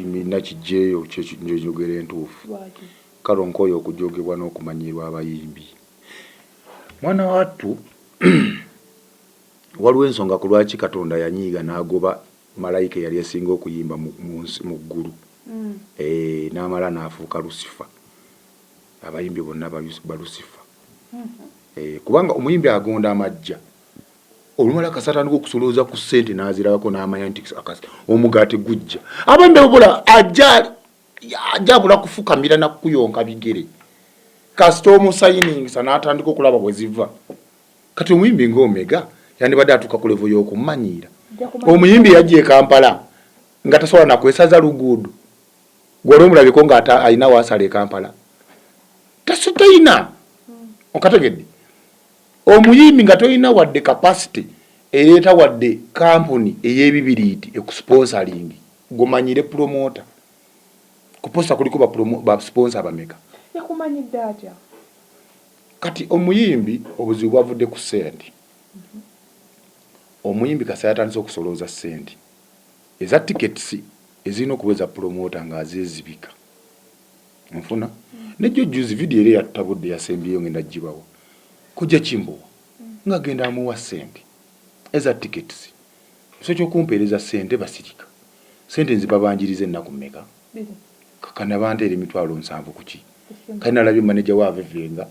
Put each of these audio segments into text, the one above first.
Nakijjeeyo njogera entuufu. Lwaki? Kale onkooye okujogebwa n'okumanyirwa abayimbi. Mwana wattu, waliwo ensonga ku lwaki Katonda yanyiiga n'agoba malayika eyali esinga okuyimba mu ggulu. N'amala n'afuuka Lusifa. Abayimbi bonna balusifa. Kubanga omuyimbi agonda amajja. Olumala kasita atandika okusolooza ku ssente n'azirabako n'amanya nti omugaati gujja. Abayimbi bula ajja ajja abula kufukamira na kukuyonka bigere. Kasita omusayiningisa n'atandika okulaba bwe ziva. Kati omuyimbi ng'Omega yandibadde atuuka ku level y'okummanyiira. Omuyimbi yajja e Kampala nga tasobola na kwesaza luguudo. Gwe wali omulabyeko nga alina waasala e Kampala? Tayina. Okategedde? Omuyimbi nga tolina wadde capacity ereeta wadde kampuni ey'ebibiriiti ekusponsoring, gomanyire promoter. Ku poster kuliko ba sponsor bameka? Yakumanyidde atya? Kati omuyimbi obuzibu bwavudde ku ssente. Omuyimbi kasita yatandise okusolooza ssente eza tickets ezirina okuba eza promoter ng'azeezibika. Onfuna? Nejjo juzi video era eyatutabudde yasembyeyo ngenda gibawa. Kojja Kimbowa ng'agenda amuwa ssente eza tickets. Muso ky'okumpeereza ssente basirika. Ssente nzibabanjiriza ennaku mmeka? Kakana banteera 70,000 ku ki? Kale nalabye manager we avevenga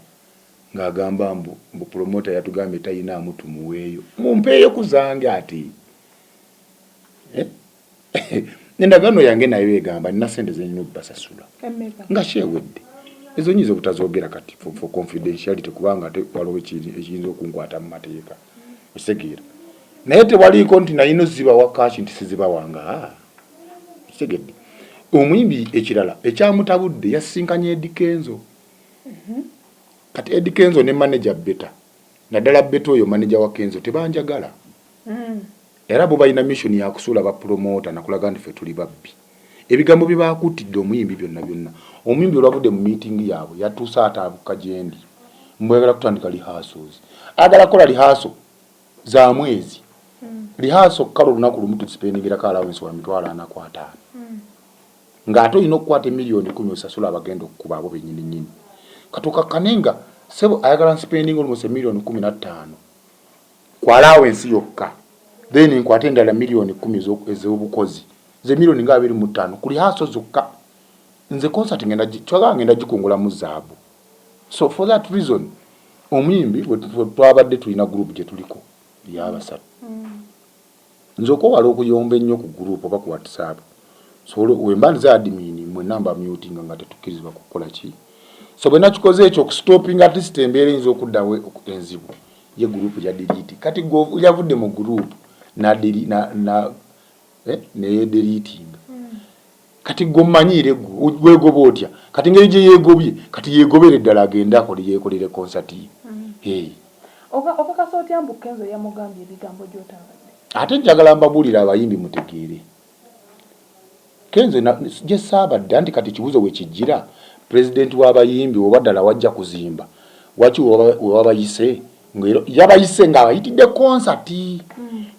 ng'agamba mbu promoter yatugambye tayinaamu tumuweeyo. Mumpeeyo ku zange ate. Eh? Endagaano yange nayo egamba nina ssente ze nnina obbasasula. Nga kyewedde. Ezo nnyinza obutazoogera kati for confidentiality kubanga ate waliwo ekiyinza okunkwata mu mateeka. Okitegeera? Naye tewaliiko nti nalina ozibawa cash nti sizibawanga. Okitegedde? Omuyimbi ekirala ekyamutabudde yasisinkanye Eddy Kenzo. Kati Eddy Kenzo ne manager Beta, naddala Beta oyo manager wa Kenzo tebanjagala. Era bo balina mission ya kusuula ba promoter nakulaga nti ffe tuli babbi. Ebigambo bye baakuutidde omuyimbi byonna byonna, omuyimbi olwavudde mu meeting yaabwe yatuuse ataabuka gyendi mbu ayagala kutandika rehearsals. Ayagala kukola rehearsal za mwezi. Rehearsal kale olunaku lumu tusipendingirako allowance wa 450,000. Ng'ate olina okukwata 10 million osasule abagenda okukuba abo bennyini nnyini. Kati okakkane nga ssebo ayagala nsipendinge almost 15 million ku allowance yokka, then nkwate endala 10 million ez'obukozi, ze miliyoni nga 25 ku rehearsal zokka. Nze concert ngenda kyagala ngenda gikungulamu zaabu. So for that reason omuyimbi bwe twabadde tulina group gye tuliko ey'abasatu. Nze okwewala okuyomba ennyo ku group oba ku WhatsApp, so wemba nze admin mwenna mba mutinga nga tetukkirizibwa kukola ki. So bwe nakikoze ekyo okustopinga at least embeera eyinza okuddawo enzibu, ye group ya delete. Kati gwe yavudde mu group neyedeletinga. Kati gwe omanyiire gwe weegoba otya? Kati engeri gye yeegobye, kati yeegobere ddala agende akole yeekolere concert ye. Hey. Okakasa otya mbu Kenzo yamugambye ebigambo gy'otabadde? Ate njagala mbabuulire abayimbi mutegeere. Kenzo gye saabadde anti kati ekibuuzo we kijjira, pulezidenti w'abayimbi oba ddala wajja kuzimba, waki we wabayise yabayise ng'abayitidde concert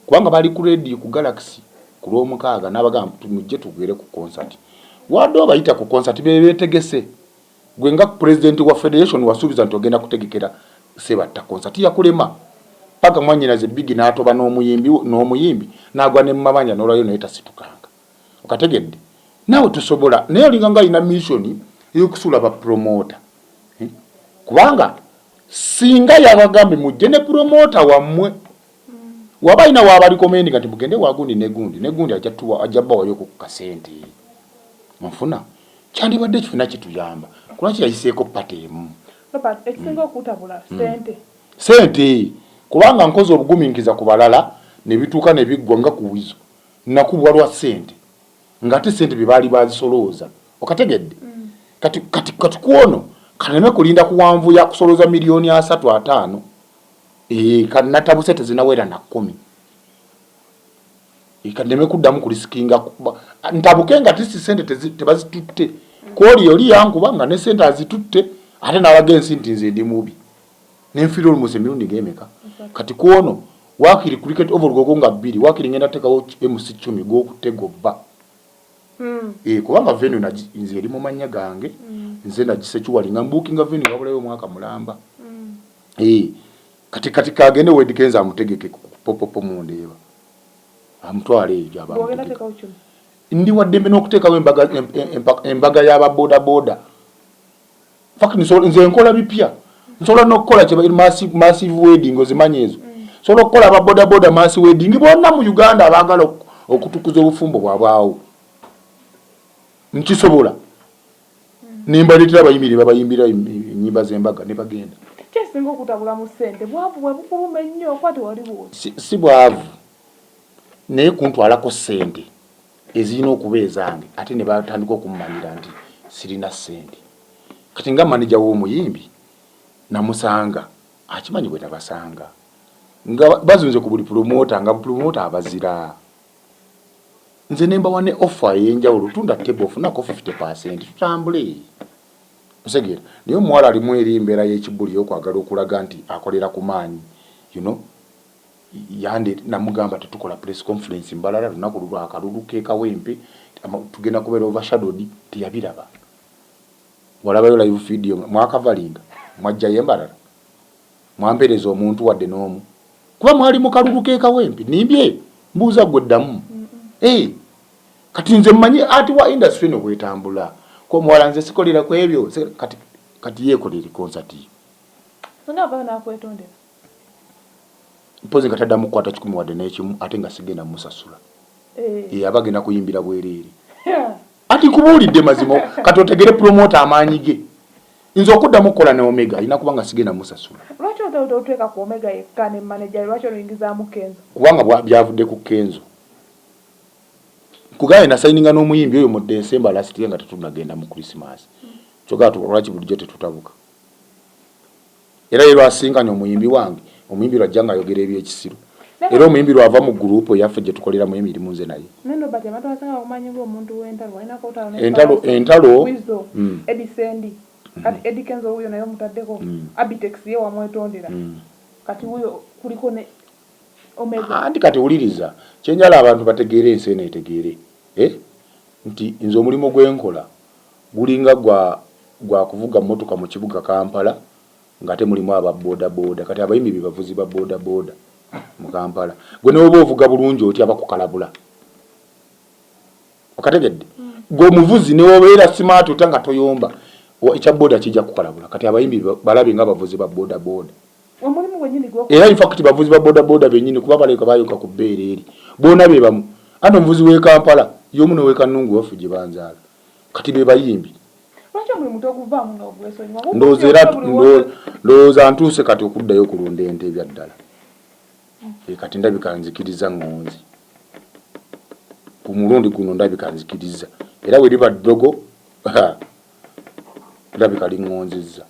kubanga bali ku radio ku Galaxy ku Lwomukaaga n'abagamba mujje tugere ku concert. Wadde obayita ku concert be beetegese. Gwe nga pulezidenti wa federation wasuubiza nti ogenda kutegekera Sebatta concert yakulema. Paka mwannyinaze Biggie n'atoba n'omuyimbi n'agwa ne mu mabanja n'olwayo naye tasitukanga. Okategedde? Naawe tosobola naye olinga nga alina mission ey'okusuula ba promoter. Eh? Kubanga singa yabagambye mujje ne promoter wammwe waba alina waba recommendinga nti mugende wa gundi ne gundi ne gundi ajja tuwa ajja bawayo ku kasente. Onfuna? Kyandibadde kifuna kituyamba. Kulwaki yayiseeko party emu? Robert, ekisinga okutabula ssente. Ssente kubanga nkoze obugumiikiriza ku balala ne bituuka ne biggwa nga ku Weasel. Nakubwa lwa ssente ng'ate ssente bye baali bazisolooza. Okategedde? Kati ku ono kaneme kulinda kuwanvuya kusolooza 30 million 50. Kati natabuse tezinawera na 10. Kaneme kuddamu kulisikinga ntabuke nga tisi ssente tebazitutte. Kwoli oli yankuba nga ne ssente azitutte ate n'alaga ensi nti nze ndi mubi. Nenfiira olumosi emirundi ng'emeka. Kati ku ono waakiri Cricket Oval gogo nga bbiri waakiri ngenda teekawo MC Cumi gw'okutte gobba. Eh, kubanga venue nze eri mu mannya gange. Nze nagisecuringa nga mbookinga venue wabulayo omwaka mulamba. Eh, kati kagende we Eddy Kenzo amutegeke popopo mundeeba, amutwale eyo gyaba Bw'ogenda amutegeka. Teekawo kino. Ndi waddembe n'okuteekawo embaga y'ababodaboda. Fact, nze nkola bipya, nsobola n'okukola kye massive wedding, ozimanyi ezo. Nsobola okukola ababodaboda mass wedding bonna mu Uganda abaagala okutukuza obufumbo bwabwe awo, nkisobola nembaleetera abayimbi ne babayimbira ennyimba z'embaga ne bagenda. Kyesinga okutabula mu ssente, bwavu bwe bukuluma ennyo okuba tewali bwoti? Si bwavu, naye kuntwalako ssente ezirina okuba ezange, ate ne batandika okummanyira nti sirina ssente. Kati nga maneja w'omuyimbi namusanga akimanyi bwe nabasanga nga bazunze ku buli promoter, nga promoter abazira. Nze ne mbawa ne offer ey'enjawulo, tunda table ofunako 50, tutambule, osegeera. Naye omuwala alimu eri embeera y'ekibuli y'okwagala okulaga nti akolera ku maanyi. Yande namugamba tetukola press conference mbalala lunaku lwakalulu kekawempe, tugenda kubeera overshadowed. Teyabiraba. Walabayo live video mwakavalinga, mwajjayo embalala, mwampereza omuntu wadde n'omu, kuba mwali mu kalulu kekawempe. Nimbye mbuuza gwe ddamu. Eh, kati nze mmanyi ati wa industry eno bwetambula ko omuwala nze sikolera ku ebyo. Kati yeekolere concert yo. Songa avayo n'akwetondera. Mpozi nga taddamu kukwata 100 wadde n'ekimu, ate nga sigenda musasula. Eh. Eh, aba agenda kuyimbira bwereere. Ati nkubuulidde mazima. Kati otegere promoter amaanyi ge, nze okuddamu okukola ne Omega alina kuba nga sigenda musasula. Lwaki oteeka ku Omega yekka ne manager? Lwaki oluyingizaamu Kenzo? Kubanga byavudde ku Kenzo. Nkugambe, nasayininga n'omuyimbi oyo mu December last year nga tetunagenda mu Christmas. Kyogera lwaki bulijjo tetutabuka? Era ye lwasinkanya omuyimbi wange, omuyimbi lwajja ng'ayogera ebyekisiru, era omuyimbi lwava mu group eyaffe gye tukoleramu emirimu nze naye. Naye Nobert, abantu abasinga bakumanyi ng'omuntu w'entalo, walinako olutalo ne Entalo. Pallaso, Entalo. Weasel, Eddie Sendi. Kati Eddie Kenzo wuyo naye omutaddeko. Abitex ye wamwetondera. Kati wuyo kuliko ne Omega. Anti kati wuliriza, kyenjala abantu bategeere, ensi eno etegeere, eh? Nti nze omulimu gwenkola gulinga gwa kuvuga mmotoka mu kibuga Kampala ng'ate mulimu aba bodaboda. Kati abayimbi be bavuzi ba bodaboda mu Kampala. Gwe ne woba ovuga bulungi otya, bakukalabula. Okategedde? Gwe omuvuzi ne wobeera smart otya nga toyomba, ekya boda kijja kukalabula. Kati abayimbi balabe nga bavuzi ba bodaboda. Omulimu gwennyini gwo. Era in fact bavuzi ba bodaboda bennyini, kuba balabika bayuka ku bbeere eri, boona be bamu. Anti omuvuzi w'e Kampala y'omu n'ow'e Kannungu waffe gye banzaala. Kati be bayimbi. Lwaki omulimu toguvaamu n'ogwesonyiwa? Ndowooza era ndowooza ntuuse kati okuddayo okulunda ente ebya ddala. E, kati ndabika nzikiriza ŋŋonzi ku mulundi guno, ndabika nzikiriza, era we liba ddogo ndabika liŋŋonzizza.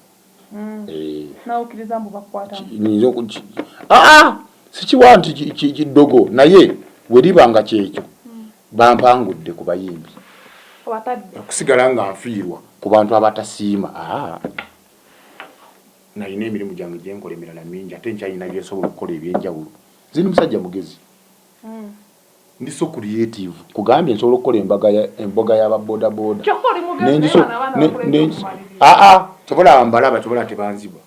Eh. Nawukkiriza mbu bakukwatamu. Nyinza aa sikiwa nti kiddogo, naye we liba nga kyekyo bampangudde ku bayimbi. Obatadde. Okusigala nga nfiirwa ku bantu abatasiima, aa nalina emirimu gyange gyenkola emirala mingi, ate nkyalina byensobola okukola ebyenjawulo. Nze ndi musajja mugezi, ndi so creative. Kugambye nsobola okukola embaga y'ababodaboda. Kyokka oli mugezi, naye bano abaana bakuleeta okumalirira. Aa kyobola mbalaba, kyobola tebanziba.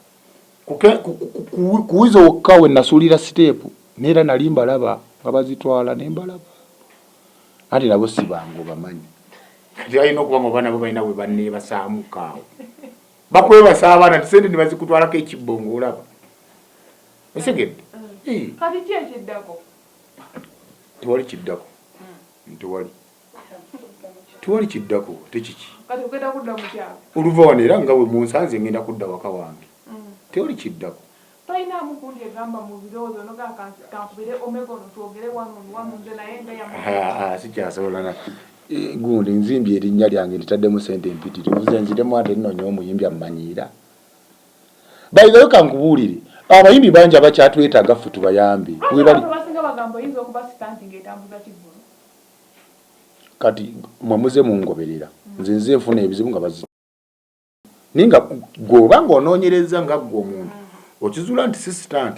Ku Weasel wokka we nasuulira step, neera nali mbalaba nga bazitwala ne mbalaba, anti nabo si bangu obamanyi. Kati balina okuba nga oba nabo balina bwe banneebasaamuko awo, bakwebasa abaana nti sente ne bazikutwalako ekibbo ng'olaba osegedde. Eh, Kati ki ekiddako? Tewali kiddako, tewali, tewali kiddako tekiki. Kati ogenda kudda mu kyalo? Oluva wano era nga bwe munsanze, ngenda kudda waka wange, tewali kiddako. Tolinaamu gundi egamba mu birowoozo noga kankubire Omega ono twogere wano wano nze naye nga yamu? Ah, sikyasobola na gundi nzimbye erinnya lyange, nditaddemu sente empitirivu, nze nziremu ate nnoonya omuyimbi ammanyiira. By the way, kankubuulire, abayimbi bangi abakyatwetaaga ffe tubayambe. Lwaki webali abantu abasinga bagamba oyinza okuba stunt ng'etambuza kivvulu? Kati mwe muze mungoberera, nze nfuna ebizibu nga bazi, naye nga gwe oba ng'onoonyereza nga ggwe omuntu okizuula nti si stunt.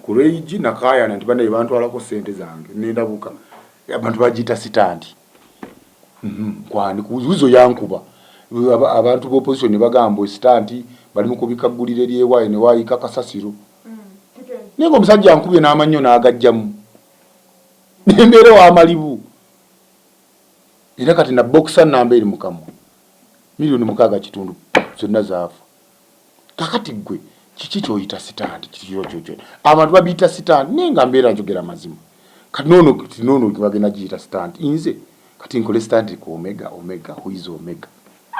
Ku lweigi nakaayana nti banaye bantwalako sente zange nendabuka abantu bagiyita stunt. Kwani kuwizo yankuba abantu b'opposition ne bagamba stunt bali mu kubika ggulire lyewaayo ne waayika kasasiro. Naye nga omusajja ankubye n'amannyo n'agajjamu, nembeera ow'amalibu. Era kati na bokisa namba eri mukamwa, 6.5 miliyoni zonna zaafa. Kakati gwe kiki kyoyita stunt? Kikyo abantu babiyita stunt, naye nga mbeera njogera mazima. Kati nono nono bagenda giyita stunt. Nze kati nkole stunt ku Omega? Omega, who is Omega?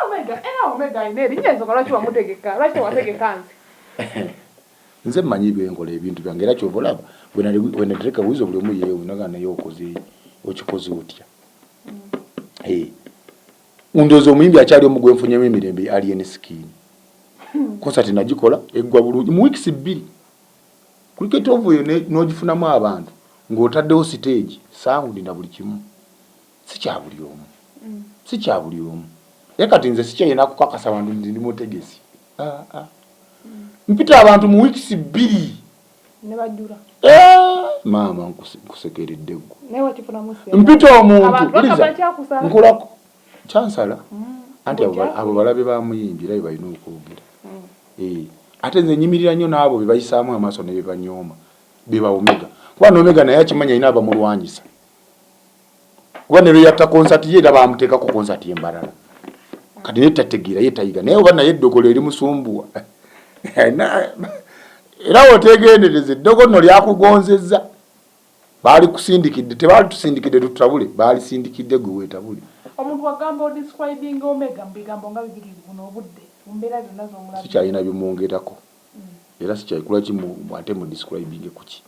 Omega, era Omega alina erinnya. Ensonga lwaki wamutegeka? Lwaki tewategeka nze? Nze mmanyi byenkola, ebintu byange. Era kyova olaba wenatereka wizo, buli omu yeewunaga, naye okoze okikoze otya? Eh. Ndowooza omuyimbi akyali omu gwenfunyemu emirembe, Alien Skin. Concert nagikola eggwa bulungi mu weeks 2. Cricket Oval eyo n'ogifunamu abantu ng'otaddewo stage, sound na buli kimu. Si kya buli omu, si kya buli omu. Naye kati nze sikyayina kukakasa bantu nti ndi mutegesi. Ah, ah. Mpita abantu mu weeks 2. Ne bajjula. Eh, maama, nkusekeredde gwe. Naye wakifunamu ssente? Mpita omuntu. Abantu Buliza, bagamba kyakusala. Nkolako kyansala. Anti abo Bwe abo balabe ba muyimbi, era bye balina okwogera. Eh, ate nze nyimirira nnyo n'abo be bayisaamu amaaso ne be banyooma, be ba Omega, kuba n'Omega naye akimanya alina abamulwanyisa, kuba ne lwe yatta konsati ye era bamuteekako konsati embalala. Kati naye tategeera, ye tayiga, naye oba naye eddogolo erimusumbuwa. Era wotegendereza, eddogo nno lyakugonzezza, baali kusindikidde, tebaali tusindikidde tutabule, baalisindikidde gwe weetabule. Omuntu wagamba odescribing Omega mu bigambo nga bibiri buno obudde mu mbeera zonna z'omulabye. Sikyalina bimwongerako era sikyakula ki ate mu describing kuki.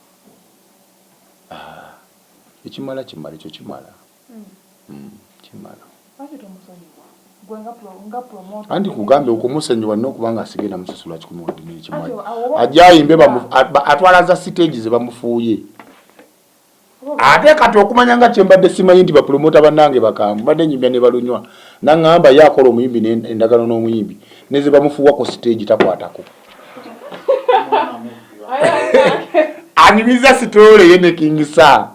Ah, ekimala kimala, ekyo kimala. Kimala. Lwaki tomusonyiwa gwe nga promoter? Anti kugambye, okumusonyiwa nina okuba nga sigenda musasula 100 wadde n'ekimanyi. Anti awo ajja ayimbe, atwala za stage ze bamufuuye. Ate kati okumanya nga kyembadde simanyi nti bapromota bannange bakambwe, mbadde nyimbya ne balunywa, naŋŋamba ye akola omuyimbi endagano n'omuyimbi neze bamufuuwa ku stage takwatako. Anyumiza story ye ne King Saha,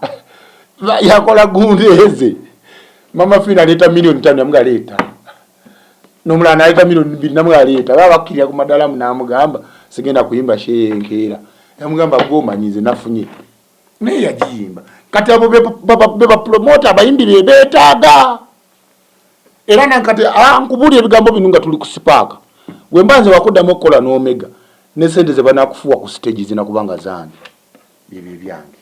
yakola gundi eze, Mama Fina aleeta 5 miliyoni, yamuga leeta, n'omulala naleeta 2 miliyoni, namuga aleeta. Baba bakkirira ku madalamu, n'amugamba sigenda kuyimba sheye enkeera. Yamugamba gwe omanyi nze nafunye, naye yagiyimba. Kati abo be bapromota abayimbi be beetaaga. Era nankati nkubuulira ebigambo bino nga tuli ku sipaaka, bwe mba nze wakuddamu okukola n'Omega, ne sente ze banakufuwa ku stage zina, kubanga zange byebyo ebyange.